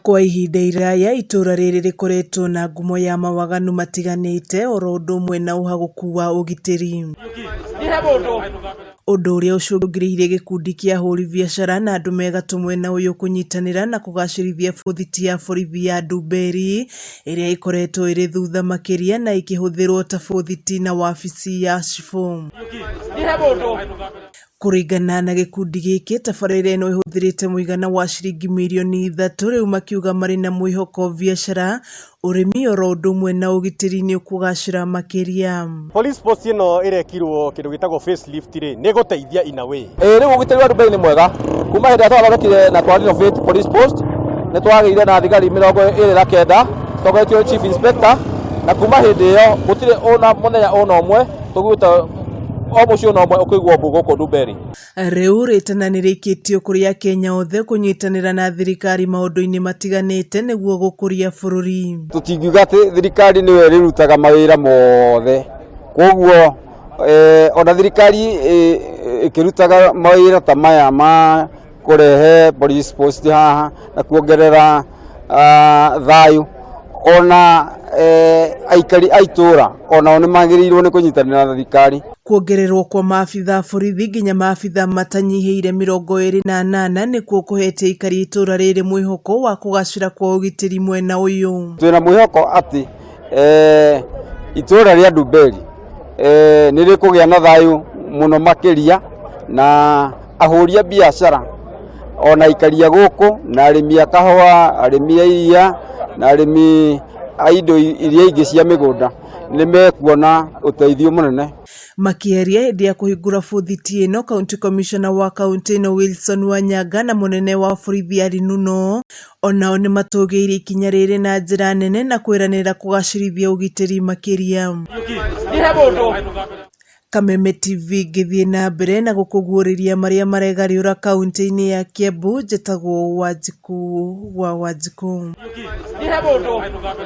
Kwa ihinda iraya itũra rĩrĩ rĩkoretwo na ngumo ya mawaganu matiganĩte oro ũndũ ũmwe na ũhagũku wa ũgitĩri. Ũndũ ũrĩa ũcũngĩrĩirie gĩkundi kĩa ahũri biacara na andũ me gatũ mwena ũyũ kũnyitanĩra na kũgacĩrithia bũthiti ya borithi ya Ndumberi ĩrĩa ĩkoretwo ĩrĩ thutha makĩria na ĩkĩhũthĩrwo ta bũthiti na wabici ya cibũ. Kũringana na gĩkundi gĩkĩ, tabarĩra ĩno ĩhũthĩrĩte mũigana wa ciringi mirioni 3 rĩu makiuga marĩ na mwĩhoko biacara, ũrĩmi oro ũndũ ũmwe na ũgitĩri nĩ ũkũgacĩra makĩria. Police post ĩno ĩrekirwo kĩndũ gĩtagwo facelift rĩ, nĩ gũteithia in a way. Ĩĩ, rĩu ũgitĩri wa Ndumberi nĩ mwega. Kuma hĩndĩ ĩrĩa twathondekire na twa renovate police post, nĩ twagĩire na thigari 29 citongoretio chief inspector, na kuma hĩndĩ ĩyo gũtirĩ ona mũthenya ona ũmwe tũguĩte o mũciĩ ona ũmwe ũkĩigua mbu gũkũ Ndumberi. Rĩu rĩtana nĩ rĩikĩtio kũrĩ akenya othe kũnyitanĩra na thirikari maũndũ-inĩ matiganĩte nĩguo gũkũria bũrũri. Tũtingiuga atĩ thirikari nĩyo ĩrĩrutaga mawĩra mothe, koguo ona thirikari ĩkĩrutaga mawĩra ta maya ma kũrehe police post haha na kuongerera thayũ, ona aikari a itũra onao nĩ magĩrĩirwo nĩ kũnyitanĩra na thirikari. Kuongererwo kwa maabitha a borithi nginya maabitha matanyihĩire 28 nĩkuo kũhete aikari a itũra rĩrĩ mwĩhoko wa kũgacĩra kwa ũgitĩri mwena ũyũ. Twĩna mwĩhoko atĩ itũra rĩa Ndumberi nĩ rĩkũgĩa na thayũ mũno makĩria, na ahũri a biacara ona aikari a gũkũ na arĩmi a kahũa, arĩmi a iria na arĩmi a indo iria ingĩ cia mĩgũnda nĩ mekuona ũteithio mũnene. Makĩaria hĩndĩ ya kũhingũra bũthiti ĩno, County Commissioner wa kaunti ĩno Wilson Wanyanga na mũnene wa borithi Ali Nuno onao nĩ matũgĩirie ikinya rĩrĩ na njĩra nene na kwĩranĩra kũgacĩrithia ũgitĩri makĩria. Kameme TV ngĩthiĩ na mbere na gũkũguũrĩria marĩa maregarĩũra kaunti-inĩ ya Kiambu, njĩtagwo Wanjikũ wa Wanjikũ.